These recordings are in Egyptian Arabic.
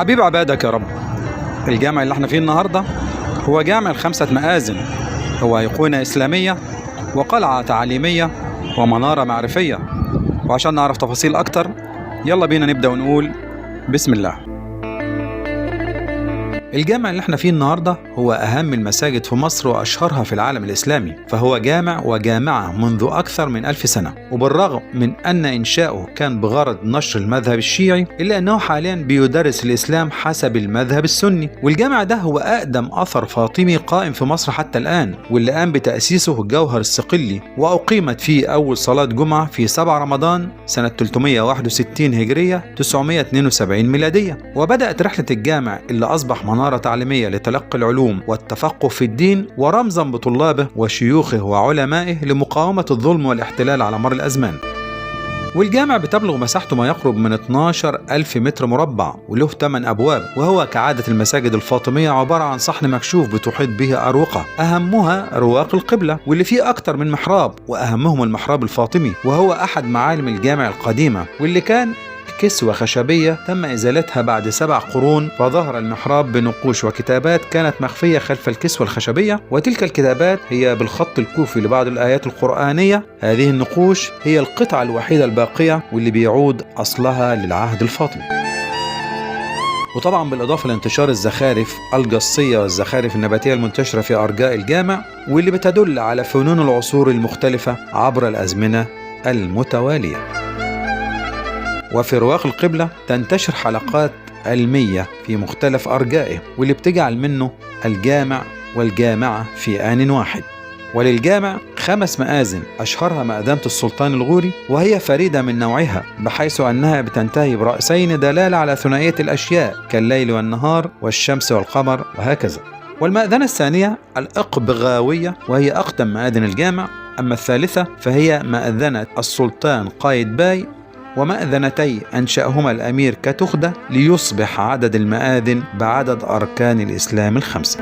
حبيب عبادك يا رب. الجامع اللي احنا فيه النهاردة هو جامع الخمسة مآذن، هو أيقونة إسلامية وقلعة تعليمية ومنارة معرفية. وعشان نعرف تفاصيل أكتر يلا بينا نبدأ ونقول بسم الله. الجامع اللي احنا فيه النهاردة هو أهم المساجد في مصر وأشهرها في العالم الإسلامي، فهو جامع وجامعة منذ أكثر من 1000 سنة. وبالرغم من أن إنشاؤه كان بغرض نشر المذهب الشيعي، إلا أنه حاليا بيدرس الإسلام حسب المذهب السني. والجامع ده هو أقدم أثر فاطمي قائم في مصر حتى الآن، واللي قام بتأسيسه الجوهر الصقلي، وأقيمت فيه أول صلاة جمعة في 7 رمضان سنة 361 هجرية 972 ميلادية. وبدأت رحلة الجامع اللي أصبح منارة تعليمية لتلقي العلوم والتفقه في الدين، ورمزا بطلابه وشيوخه وعلمائه لمقاومة الظلم والاحتلال على مر الأزمان. والجامع بتبلغ مساحته ما يقرب من 12,000 متر مربع، وله 8 أبواب، وهو كعادة المساجد الفاطمية عبارة عن صحن مكشوف بتحيط به أروقة، أهمها رواق القبلة واللي فيه أكتر من محراب، وأهمهم المحراب الفاطمي، وهو أحد معالم الجامع القديمة، واللي كان كسوة خشبية تم إزالتها بعد 7 قرون، فظهر المحراب بنقوش وكتابات كانت مخفية خلف الكسوة الخشبية، وتلك الكتابات هي بالخط الكوفي لبعض الآيات القرآنية. هذه النقوش هي القطعة الوحيدة الباقية واللي بيعود أصلها للعهد الفاطمي. وطبعا بالإضافة لانتشار الزخارف الجصية والزخارف النباتية المنتشرة في أرجاء الجامع، واللي بتدل على فنون العصور المختلفة عبر الأزمنة المتوالية. وفي رواق القبلة تنتشر حلقات علمية في مختلف أرجائه، واللي بتجعل منه الجامع والجامعة في آن واحد. وللجامع 5 مآذن، أشهرها مأذنة السلطان الغوري، وهي فريدة من نوعها بحيث أنها بتنتهي برأسين دلالة على ثنائية الأشياء كالليل والنهار والشمس والقمر وهكذا. والمأذنة الثانية الإقبغاوية، وهي أقدم مآذن الجامع. أما الثالثة فهي مأذنة السلطان قايتباي، ومأذنتي أنشأهما الأمير كتخدة ليصبح عدد المآذن بعدد أركان الإسلام 5.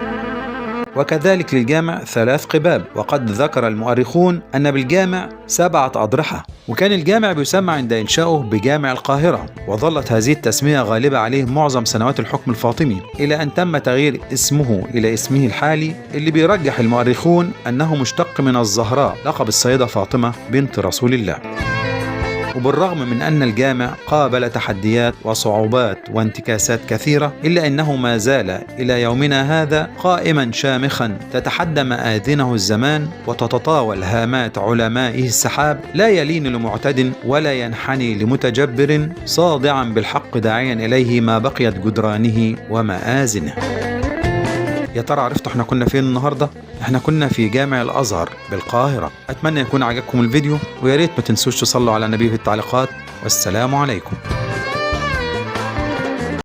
وكذلك للجامع 3 قباب، وقد ذكر المؤرخون أن بالجامع 7 أضرحة. وكان الجامع بيسمى عند إنشائه بجامع القاهرة، وظلت هذه التسمية غالبة عليه معظم سنوات الحكم الفاطمي، إلى أن تم تغيير اسمه إلى اسمه الحالي اللي بيرجح المؤرخون أنه مشتق من الزهراء، لقب السيدة فاطمة بنت رسول الله. وبالرغم من أن الجامع قابل تحديات وصعوبات وانتكاسات كثيرة، إلا أنه ما زال إلى يومنا هذا قائما شامخا تتحدى مآذنه الزمان وتتطاول هامات علمائه السحاب، لا يلين لمعتد ولا ينحني لمتجبر، صادعا بالحق داعيا إليه ما بقيت جدرانه ومآذنه. يا ترى عرفتوا احنا كنا فين النهارده؟ احنا كنا في جامع الازهر بالقاهره. اتمنى يكون عجبكم الفيديو، ويا ريت ما تنسوش تصلوا على النبي في التعليقات، والسلام عليكم.